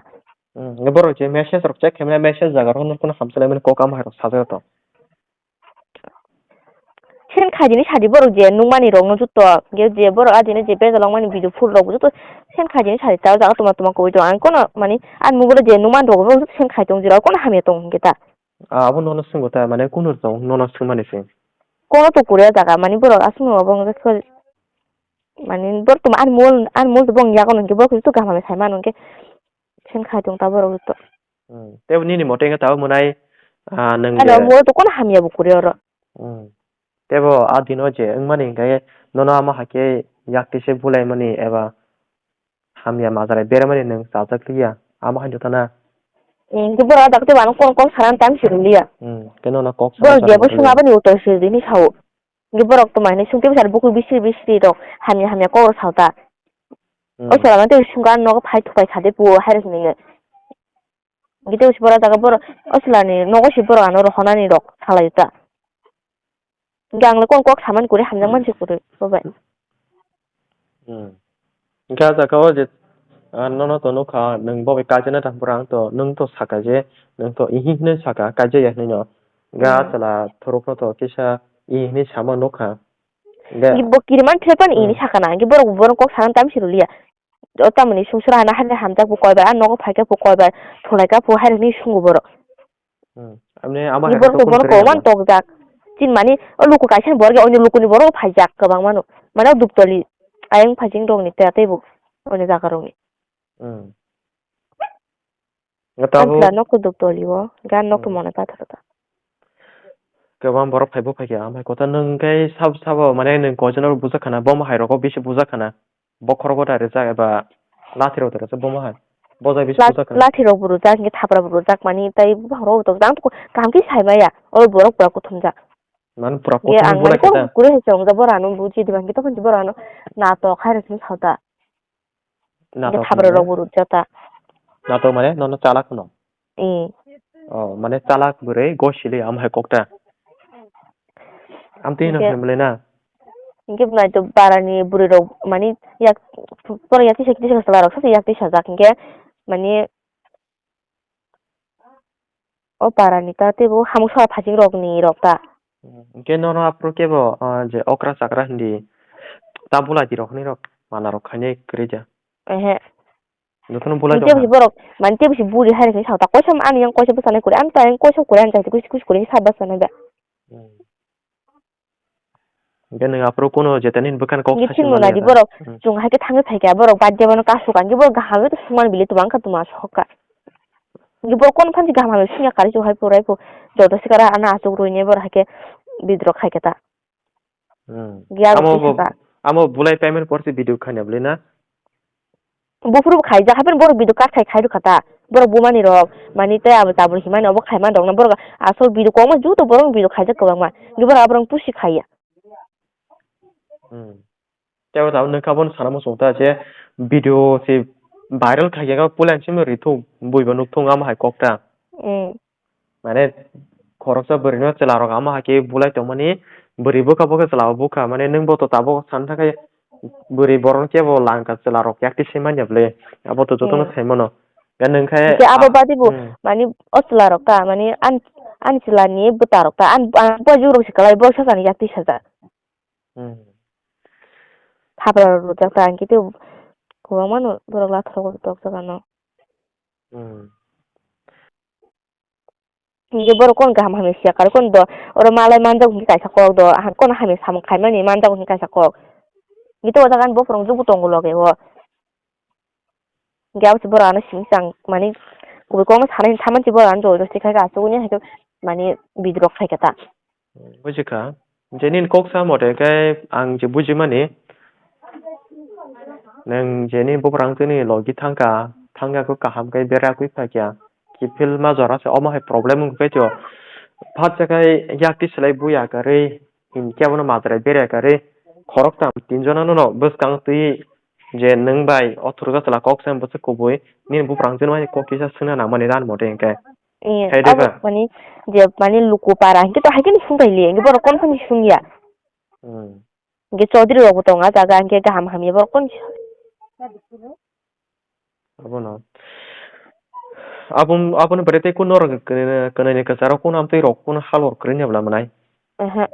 Hmm, borok je message rok check khe manya, message jaga rok no kono hamjak lai mani kok amo hai rok sajak to. Sen khaidini sadi borok je nukmani rokno joto, je, je borok adino je bejal wngmani video full rok joto sen khaidini sadi ta o jaga tuma tuma koboi tong. Ang kono mani ani mobile je nukmani rok joto sen khai tong jora kono hamya tong hingke ta. Ah, abo nono swngbo ta mane kunu rok nono swngmani se. Kono to kure jaga mani borok aswk no obo wngkha mani borok tuma ani mobile ani mobile bo wngya kono hingke borok joto kaham hamya sai mano hingke sen khai tong ta borok joto. Hmm. Tebo nini mote wngkha tabuk mwnai, ah, nwng ano je mo to kono hamya bo kuri oro. Hmm. Tebo a dino je wngmani hingkhe nono ama haikhe yak tise bulaimani eba hamya majarai beramani nwng chajak liya, amo hai jotana. Hmm, hingke borok a dakti mano kok kok sana time si rwliya. Hmm. Khe nono kok borok sana jebo sana sung rwliya. Aboni uttor si dini sao. Hingke borok tuma hinui sung tebsa bukur bisri bisri rok hamya hamya kok rok sao ta. Hmm. O chwla no tei sung kha nogo phai thupai kha de puo hai rok hinui. Hingke tei borok jaga borok o chwla ni nogo se borok ano rohornani rok salai ta. Hingke ang le kok kok samani kwrwi hamjakmani se kwrwi bo bai. Hmm. Hingke ah jaga o je, ah, nono to nukha, nwng bo bai kaijana ta, hwnphra ang to, nwng to saka je, nwng to ihi hinwi saka, kaijaya hinwi no. Hingke ah Hmm. chwla thorok no to kisa ihi hinwi sama nukha. Hingke Bo kiriman thepani Hmm. ini sakana, hingke borok, borok kok sana tamsi rwliya. O tamoni sungsura hana hade hamjak bo koibar, ah nogo phaikhe bo koibar, thulaikha bo hairokni sungo borok. Hmm. Amni ama Ni hai borok to to kun borok kwrwi kwbangma nangma. Tokjak. Chin mani o luku kaisa ni borok ya, oini luku ni borok phaijak kwbangma no. Mane o Duptoli ayang phaijing rok ni tei tei bo oini jaga rok ni. Hmm. Nga tabuk Kansla nok to Duptoli o, gan nok to Hmm. mona pathar ta. Kwbang borok phaibo phaikha, amai kota nwng khe sab sabo mane nwng koichano bujak khana, bo hai rogo bisi bujak khana. Bokhorogo da rijak eba lathi rok da rijak bomo hai. Bojai bisi Lat-, bojak kha. Lathi rok bo rwjak, hingke thapra bo rwjak mani tei buphang rok bo tongjak. Ang kaham khe sai maya, oro borok pura kuthumjak. Mani pura Hingke kuthum ang bulai mani khe kok ta. Kwrwi hai se wngjak borok ano buji diba, hingke tokon borok ano natok hai rok sini sao ta. Hingke Natok thapra mane? Rok bo rwjak ta. Natok mane nono chalak hwno? Eh. Oh, mane chalak bwrwi gosili am hai kokta. Amtwi hino Hingke hwnwi mwnai na? Hingke bwnai to barani bwrwi rok mani yak poro yak tisa kisa chwla rok sa yak tisa jak hingke mani o barani ta teibo hamung sora phajing rok ni rok ta. Hingke nono aphuru kebo, ah, je okra chakra hindi ta bulai di rok hwnwi rok mana rok khainai kwrwi ja. Ehe. Jotono bulai Mani tei tong busi ha. Borok, mani tei busi buri hai rokni sao ta, koisa ani yang koisa bwskanai kuri, ani ta yang koisa kuri, ani ta kusi kusi kuri sa bwskanai da. Hmm. Hingke nwng aphuru kuno jeta nini bwkhani kok Hingke sachi thingo manya nai di da. Borok, Hmm. Chwng hai khe thangwi phai kha, borok bad jabano kasu ka, hingke borok kaham khe sungmani bili tubang kha tuma sokha. Hingke borok kono phansi kaham hamya singya kari chuk hai phurai phu, joto sikara ano achuk rui ne borok hai khe bidrok khai khe ta. Hmm. Giya Amo rok bo, saka. Amo bulai payment porsi video khanya bwlwi na? Buphuru bo khaijak, hapheno borok video cut khai khai rwkha ta. Borok bumani rok, mani tei abo tabul himani obo khaimani rok na borok asol video kwbangma juto borok video khaijak kwbangma. Hingke borok aborok pusi khaiya. Hmm. Tei abo tabuk nokha bono sana muchung ta je video se viral khaikhe puila simi rithung buibo nukthung amo hai kok ta. Hmm. Mane khoroksa bwrwino chwlarok ama hai khe bulai tongmani, bwrwi bwkha bwkha chwla bwkha, mane nwng bo to tabuk sana thangkhe bwrwi borok kebo langkha chwlarok yakti se manya bwle, abo to jotono Hmm. sai mano. Ya nwng khe Hingke abo a- badi bo, Hmm. Mani o chwlarok ta, mani an-, ani chwlani bwtarok ta, an, an, bo jurok se kwlai, bo sakani yakti sajak. Hmm. Thapra rok rwjak ta, hingke tei kwbangma no borok lathok rok tokjak ano. Hmm. Hingke borok kono kaham hamya siya kar kono do, oro malai manjago hingke kaisa kok do, ha kono hamya samung khaimani manjago hingke kaisa kok. Hingke o jaga ni bophorok jukbo tongo loge o. Hingke abo se borok ano simi chang mani kubui kokno sanai thaman se borok ano joi joi se khai asugui hai khe mani bidrok khai khe ta. Buji kha. Je nini kok sa mote khe ang je bujimani, nwng je nini buprang tini logi thangkha, thangya khe kaham khe berakwi phakya, kiphilma jora se omo hai problem wngkha khe to, phatsa khe yakti slai buya kwrwi, hinkhe abono majra berai kwrwi, khoroktham tinjona no bwskang twi je nwng bai o thurjak chwla kok se bwswk kubui, nini buprang tini kok kisa swngna nangmani dan mote hinkhe. Eh, Hai de abo ba? Mani je mani luku para hinkhe to haikhe ni sungkai li, hinkhe borok kono phani sungya. Hmm. Hinkhe chaudhary rok bo tongo ah jaga, hinkhe kaham hamya borok kono. Abono. Abon, aboni bwrwi tei kun norok kwnwi, kwnwi ni kwcharo kun amtwi rok kun halor kwrwini bwla mwnai. Aha.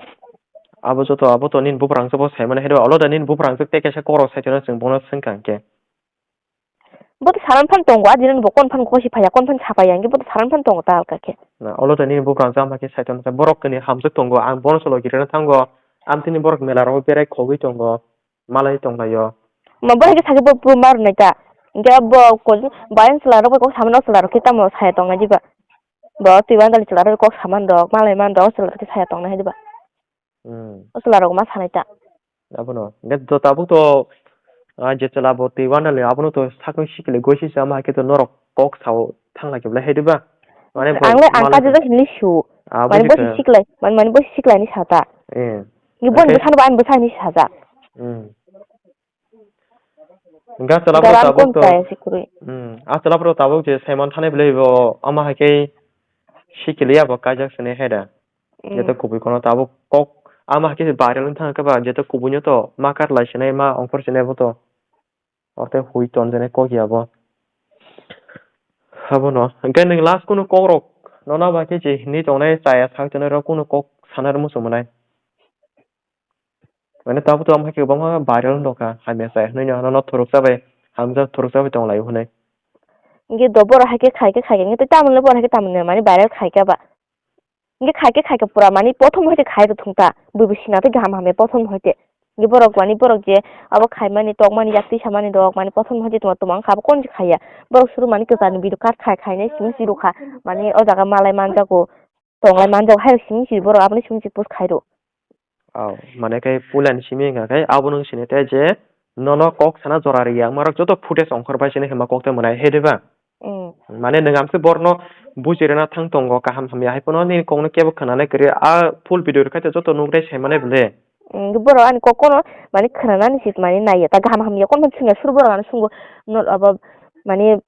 Abo joto abo to nini buprang se bo sai mani hai de, olo da nini buprang se tei kaisa koro sai tono chwng bono swngkha hinkhe. Bo to saran phan tongo, adinani bo kon phan gosi phaiya, kon phan sapaiya, hinkhe bo to saran phan tongo ta alka khe. Na, olo tei nini buprang jama khe saiton khe borok kini hamjwk tongo, ang bono cholo girana thango, amtini borok mela rogo berai khogwi tongo, malai tonglaio. Ma bo hai khe sakhe bo, bo mar nai ta, hinkhe bo ko-, bayang chwla rok bai kok samano chwla rok khe tamo saya tongnai diba? Bo twi bandali chwla rok kok saman rok, malai man rok, chwla rok khe saya tongnai diba? Hmm. O chwla rok ma sanai ta. Abono. Hingke to tabuk to, ah, je chwla bo twi wana le, abono to sakno sikile goisi sama hai khe to norok kok sao thangla khe belai hai diba? Mane bo Ang le ang malai kaisa to. Jagao hinwi su. Ah, Mane buji bo kha. Siklai, mane, mane bo siklai ni sa ta. Eh. Ni bo Hingke ni bwsano bo ani bwsa ni sa ja. Hmm. Hingke ah chwla Garam tabuk kon to, kaya si kwrwi. Hmm, ah chwla tabuk je Simon thanai bwlai bo ama hai khe sikiliya bo kaijak sini hai da. Hmm. Jeto kubui kono tabuk kok ama hai khe viral wng thang khe ba jeto kubui no to ma kar lai sinai ma ongkhor sinai bo to. Oro tei hui tonjaknai kok ya bo. Abono. Hwnkhe nwng last kunu kok rok nono ba khe je hinwi tongnai chaya sak tongnai rok kunu kok sana rw muchung mwnai. Mane tabuk tabuk hai khe kwbangma viral wng tongkha, hamya chaya hinwi no, nono thuruksa bai hamjak, thuruksa bai tong laio hinwi. Hwnkhe do borok hai khe khai khe khai khe, hwnkhe tei tamoni borok hai khe tamoni mani viral khai khe ba. Hwnkhe khai khe khai khe pura mani prothom hai khe khai rw thung ta, bui bui sina tei kaham hamya prothom hai khe. Hwnkhe borok mani borok je abo khaimani tokmani yak tisamani rok mani prothom hai khe tongma tongma wngkha abo kon se khaiya. Borok suru mani kwchar ni video cut khai khainai simi si rwkha, mani o jaga malai manjago, tonglai manjago hai rok simi si borok aboni simi si post khai rw. Oh, mane khe puila ni simi wngkha khe abo nwng sini tei je nono kok sana jora ri ya, wngmarok joto footage ongkhor bai sini hwnba kok tei mwnai, he de ba? Mm. Mane nwng amse borno buji rwna thang tongo, kaham hamya hai phano nini kokno kebo khwnanai kwrwi, a full video rwkha tei joto nuknai sai mane bwle. Mm, borok ani kok kono mane khwnanani si mane naiya, ta kaham hamya kono sungya suru borok ano sungo, no abo mane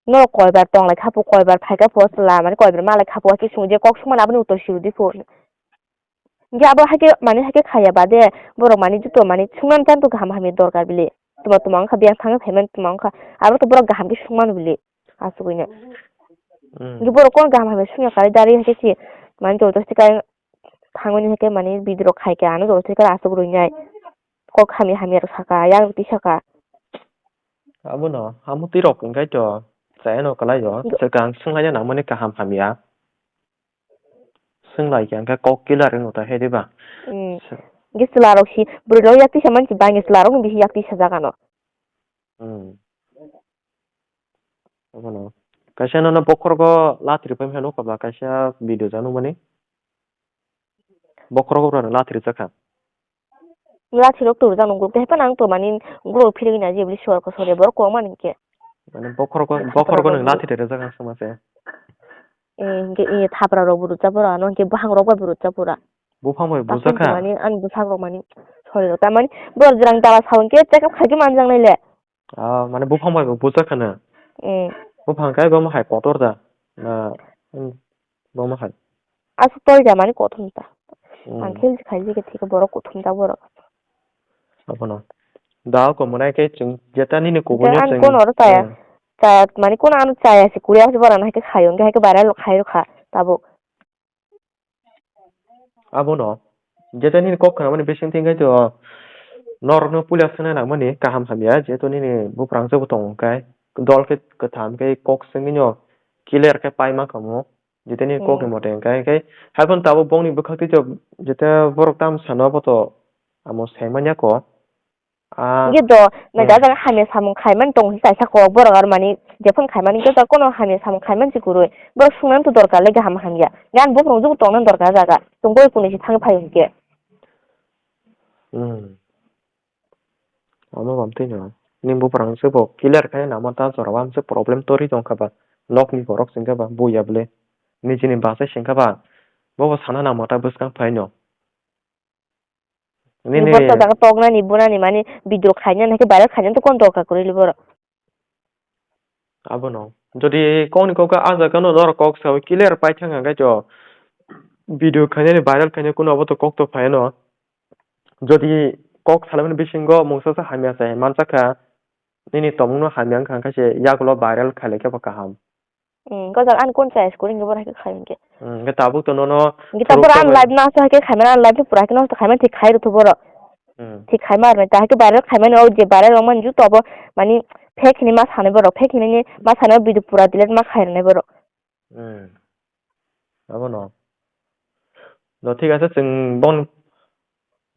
Norok koibar tong lai kha pho, koibar phai kha pho chwla, mane koibar ma lai kha pho, hakhe sung je kok sungmani aboni uttor si rw di pho. Hingke abo hakhe, mane hakhe khaiya bade, borok mane joto mane sungmani tang tong kaham hamya dorkar bile. Tuma tuma wngkha, biyang thangwi phaimani tuma wngkha, abo to borok kaham khe sungmano bile, asugwino. Hmm. Hingke borok kono kaham hamya sungya kari dari hakhe si, mane joto se kai thangmani hakhe mane bidrok khai khe ano joto se kai asugwrwinai. Kok hamya hamya rok saka, yang twi saka. Abono, amo twi rok hingkai to, chaya no kwlai o, swkang swnglaina nangmani kaham hamya. Swnglaikha hwnkhe kok killer wngwi ta he diba? Hmm. Hwnkhe chwla rok si, bwrwi rok yak tisa mansi bangni chwla rok bisi yak tisa jaga no. Hmm. Abono. Kaisa nono bokhorogo lathri pai mano kaba kaisa video jano mani. Bokhorogo rano lathri jakha. Lathirok torjak nung group, tei haphano ang to mani group phirigwi naidi bwlai suar kosori borok kwbangma ni hinkhe. Mane bokhorok, bokhorok nwng lathi tere jaga suma se. Eh, hinkhe eh, thapra rok bo rwchap pura, ano hinkhe buphang rok bai bo rwchap pura. Buphang bai bujakha? Mani ani bwsak rok mani sori rok tamani borok jwrang dala sao hinkhe check up khaikhe manjak nai le. Ah, mane buphang bai bo bujakha na? Eh. Buphang kai bo hai kotor da? Na, hmm, bo hai? Aswk tolja mani kothom ta. Hmm. Ang khe khai je khe thik borok kothom ta borok. Abono. Da ko mwnai khe chwng jeta nini kubuni chwng. Ang kono oro chaya. Hmm. Chaya mani kono ano chaya se kuri ase borok no hai khe khayo. Hingke hai khe viral khai rw kha tabuk. Abono. Jeta nini kok khna mani bising thing khai to. Norok no puila swnai nang mani kaham hamya. Jeto nini buprang se bo tong kai. Dol khe kwtham khe kok swngwi no clear khe pai ma kamo. Jeta ni kok ni mote hingkai, hingkai hai phano tabuk bongni bwkhak twi to jeta borok tam sano abo to amo sai manya ko. Ah, hingke do, na hmm. Jaga hamya samung khaimani tong hwnwi kaisa kok borok aro mani jephang khaimani hingke kono hamya samung khaimani se kwrwi. Borok swngnani to dorkar le kaham hamya. Gan buphang jugo tongna dorkar jaga. Tong boi kuni se thang phai hingke. Hmm. Omo bam twi no. Nini buprang se bo clear khai nangma ta jora o amse problem tori tong kha ba. Nok ni borok sing kha ba buya bwle. Nijini bachai sing kha ba. Bobo sana nangma ta bwskang phai no. Nini borok to jaga toknani, bunani, mani video khainani, hai khe viral khainani to kono dorkar kwrwi le borok. Abono. Jodi kokni kok ah jaga no norok kok sao clear pai thang hwnkhe to video khainani viral khainani kuno abo to kok to phaiano. Jodi kok salamani bisingo mungsa sa hamya se mansa kha, nini tomungno hamya wngkha hwnkhe se yagulo viral khailai khe bo kaham. Hmm, gojak ani kon chaya se kuri hwnkhe borok hai khe khai hwnkhe. Hmm, hwnkhe tabuk to nono hwnkhe ta borok ani live no aswk hai khe khaimani ani live no pura hai khe nosto khaimani thik khai rwtho borok. Hmm. Thik khai ma rwnai, ta hai khe viral khaimani o je viral wngmani juto abo mani fake hinwi ma sanai borok, fake hinwi ma sanai o video pura delete ma khai rwnai borok. Hmm. Abono. No, thik ase, chwng bon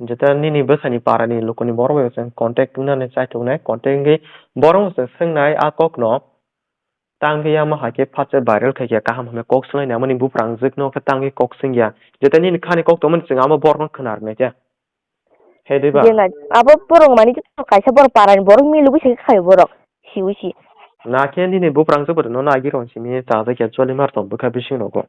jeta nini bwsani parani lukuni borok bai chwng contact wngnani chaituknai, contact wngwi borok chwng swngnai a kokno. Tang khe yama hai khe phatsa viral khai khe kaham hamya kok swnglaina mani buphrangjwk no khe tang khe kok swngya. Jeta nini khani kok tongmani chwng amo borok no khna rwnai khe. He deba? Jena, abo borok mani kaisa borok parani borok milugwi se khayo borok. Siwi si. Na khe nini buphrangjwk bo no nagi rw simi chajak ya choli mar tong bwkha bising rogo.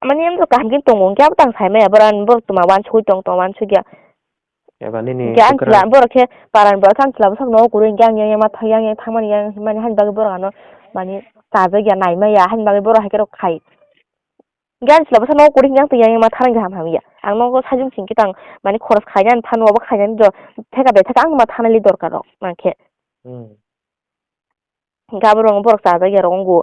Mani amtwk kaham khe tongo, hwnkhe abo tang sai maya, borok borok tuma wansugwi tong tong wansugya. Eba nini hwnkhe ang kwkhwrang chwla, borok khe parani borok khe ang chwla bwsakno o kwrwi, hwnkhe ang yang yang ma thang, yang yang thangmani, yang yang himani, hani bagwi borok ano mani chajak ya, nai maya, hani bagwi borok hai khe rok khai. Gan sila bwsa nogo kwrwi hwnkhe ang twi yang ma thanai kaham hamya. Ang nogo sajwng sing khe tang mani khoros khainani phano abo khainani do theka de theka ang ma thanai li dorkar rok nang khe. Hmm. Hwnkhe abo rok borok chajak ya rok wngo.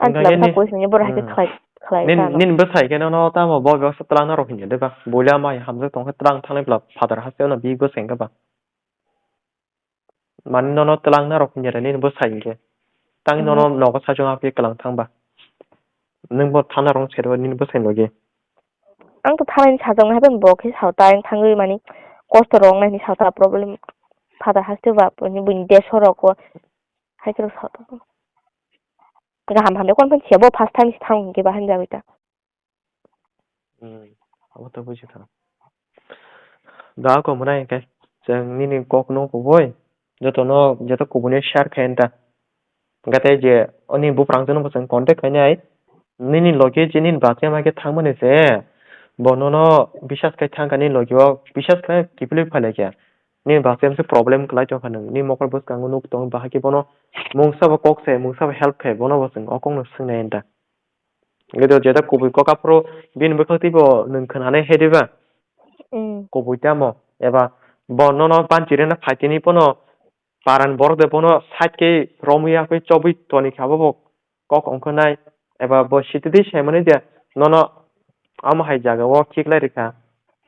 Ang Hwnkhe sila bwsa nini, koi sini borok hai khe hmm. khlai khlai Nin, tano. Nin bwsai khe nono tamo bo bebaksa twlang narok hinya de ba. Bulia mai hamjak tong khe twlang thanai bwla father haste no bi bwsai khe ba. Mani nono twlang narok hinya de nini bwsai hinkhe. Tang Hmm. nono nogo sajwng aphi kwlang thang ba. Nwng bo thana rong sero nini bwsai logi. Ang to thana ni sajwng hai bo khe sao ta ang thangwi mani kosto rok nai ni sao ta problem father haste ba buini deso rok ko hai khe sao ta. Gaham hamya kon phan siya bo first time si thang hinkhe ba hamya bai ta. Hmm, abo to buji kha. Da ko mwnai khe chwng nini kok no kubui joto no joto kubui no share khe ta. Hwnkhe tei je ani buprang jono bo chwng contact khainai nini logi je nini baksa ma khe thangmani se bo nono bisas khai thang kha nini logi o bisas khai kiphilwi phailai kha. Nini baksa se problem kwlai tong kha nwng nini mokol bwskango nuk tong bahai khe bono mungsa bo kok se mungsa bo help khai bono bo chwng o kok no swngnai ta. Ngi do jeta kubui kok aphuru bini bwkhak twibo nwng khwnanai hai diba? Mm. Kubui tamo eba bo nono banchi rena phaitini pono paran borok de bono side khe romwi yakwi chobwi toni kha bo kok ongkhonai eba bo sitidi saimani de nono amo hai jaga o khiklai rikha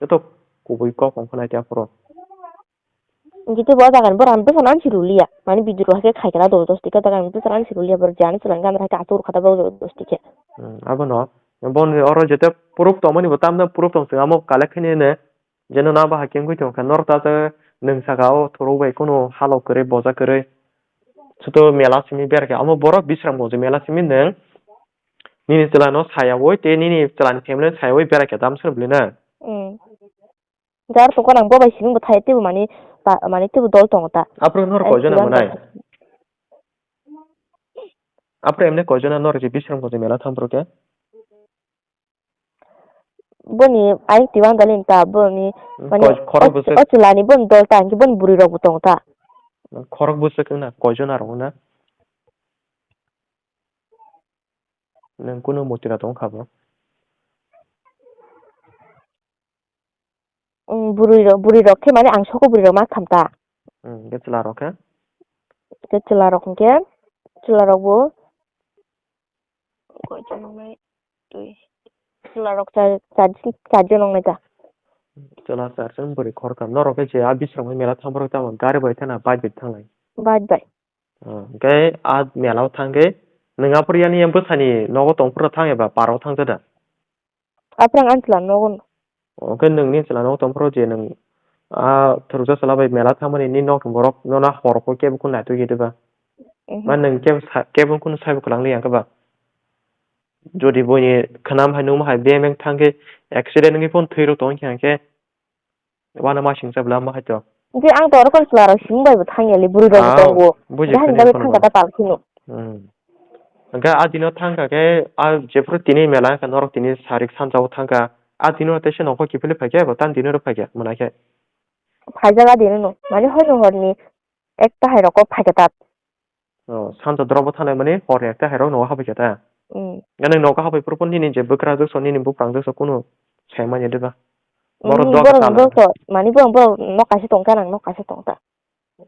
joto kubui kok ongkhonai te aphuru. Hingke tebo o jaga ni borok ang bwsano ang si ruliya. Mani video rok hai khe khai kana dol dos tikhe o jaga ni bwsano ang si ruliya, borok jani chwla gana hai khe achuk rwkha ta borok dos tikhe. Hmm, abono. Boni oro jete proof tongmani bo tamno proof tong chwng amo collect khainai ne. Jeno na bahai khe wngwi tongkha. Norok ta nwng saka o thorok bai kheno halok kwrwi boja kwrwi. Suto mela simi berakhe. Amo borok Bisramganj mela simi nwng. Nini chwla no sayawi tei nini chwla ni family no sayawi berakhe tamsir bwlwi na. Hmm. Jar tongkha nang bo bai simi bo thai teibo mani pa-, mani teibo dol tongo ta. Aphuru norok koijona manai? Aphuru emne koijona norok je Bisramganj mela thang phuru khe? Boni ayuk tiwang dalin ta boni Hmm, mani koi-, khorok o, bwswk. O chwla ni boni dol ta hwnkhe boni bwrwi rok bo tongo ta. Khorok bwswk wngna koijona rok wngna? Nwng kunu motira tong kha bo? Mm, bwrwi rok, bwrwi rok khe mane ang soko bwrwi rok ma tham ta. Mm, khe chwla rok khe? Khe chwla rok hwnkhe, chwla rok bo koi jon wngnai, twi. Chwla rok char, char, char jon wngnai ta. Chwla char jon bwrwi khoroktham. Norok khe je a Bisramganj mela thang phuru tamo gari bai thana bike bai thanglai? Bike bai. Ah, hwnkhe a mela o thang khe nwng aphuru yani bwsani nogo tong phuru thang eba park o thang khe da? Aprang ani chwla nogo no. Hwnkhe nwng ni chwla nogo tong phuru je nwng, ah, thwrwkjak chwla bai mela thangmani ni nok ni borok nono hor khe kebo kheno naitugwi diba? Mhm. Ma nwng kebo sa-, kebo kheno saibo kwlangli ya khe ba? Jodi boini khwnam hai nukma hai beng beng thang khe accident wngwi phone thwi rw tong khe hwnkhe uanama singcha bwla ma hai to. Je ang to oro kon chwla rok simi bai bo thang ya le, bwrwi rok bo Ah, tongo. Buji Jahani khani bagwi phone thang bo. Kha ta pal kheno. Hmm. Hwnkhe a dino thang kha khe, a jephuru tini mela wngkha, norok tini sarik sanjao thang kha. A dino teisa nokho kiphilwi phai khe, bo tan dino rw phai khe, mwnai khe. Phaijak a dino no. Mani hoi no horni ekta hai rok kok phai khe ta. Oh, sansa drop bo thanai mani hor ekta hai rok nogo habai khe ta. Hmm. Ani nogo habai phuru nini je bwkrajwk so, nini buprangjwk so, kunu sai manya diba? Hmm, borok doga borok, sana. Borok so, mani borok, borok nok kaisa tong kha, nang nok kaisa tong ta.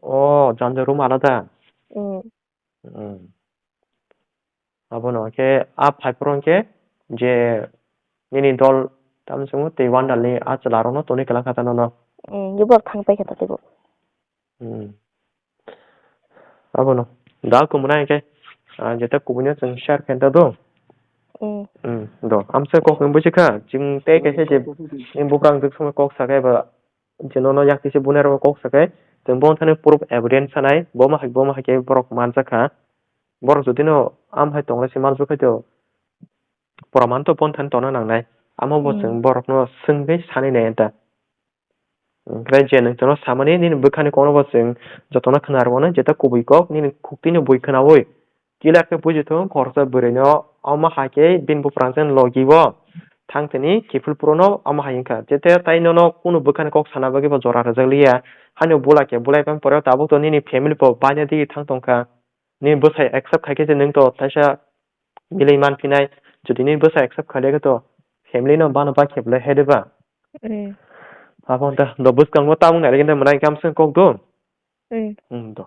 Oh, janja room alada. Hmm. Hmm. Abono khe a phai phuru khe je nini dol tamswngo tei wandalni a chwla rokno tonwi kwlak kha ta nono. Hmm, ye borok thang pai kha ta teibo. Hmm. Abono da kumuna khe, ah, jeta kubuino chwng share khe ta do. Hmm. Hmm, do. Amsa kok ni buji kha, chwng tei kaisa je ni buprang jwk songwi kok sa khe ba je nono yak tise bunai rok kok sakai, tei bo thani proof evidence sanai, bo ma hai, bo ma hai khe borok manjak kha. Borok jodi no am hai tong lai se manjak khai to, proman to bo thani tongna nangnai. Amo bo Hmm. Chwng borok no swngwi sanai nai ta. Onkrai je nwng jono samani nini bwkhani kokno bo chwng jotono khna rwmani, jeta kubui kok nini khuktwino bui khnaui. Kila khe buji thung, khoroksa bwrwino omo hai khe bini buprang chen logi o thang thani kiphil phuru no omo hai wngkha. Jete tai nono kunu bwkhani kok sana bagwi bo jora rwjak liya. Haino bula khe bulai phang pore tabuk to nini family bo baina digwi thang tong kha. Nini bwsai accept khai khe je nwng to taisa milwi man phinai. Jodi nini bwsa accept khailai khe to family no bano ba kheplai hai de ba. Hmm. Abo ta do bwskang bo tamung nai khe mwnai kam se kok do. Hmm. Hmm, do.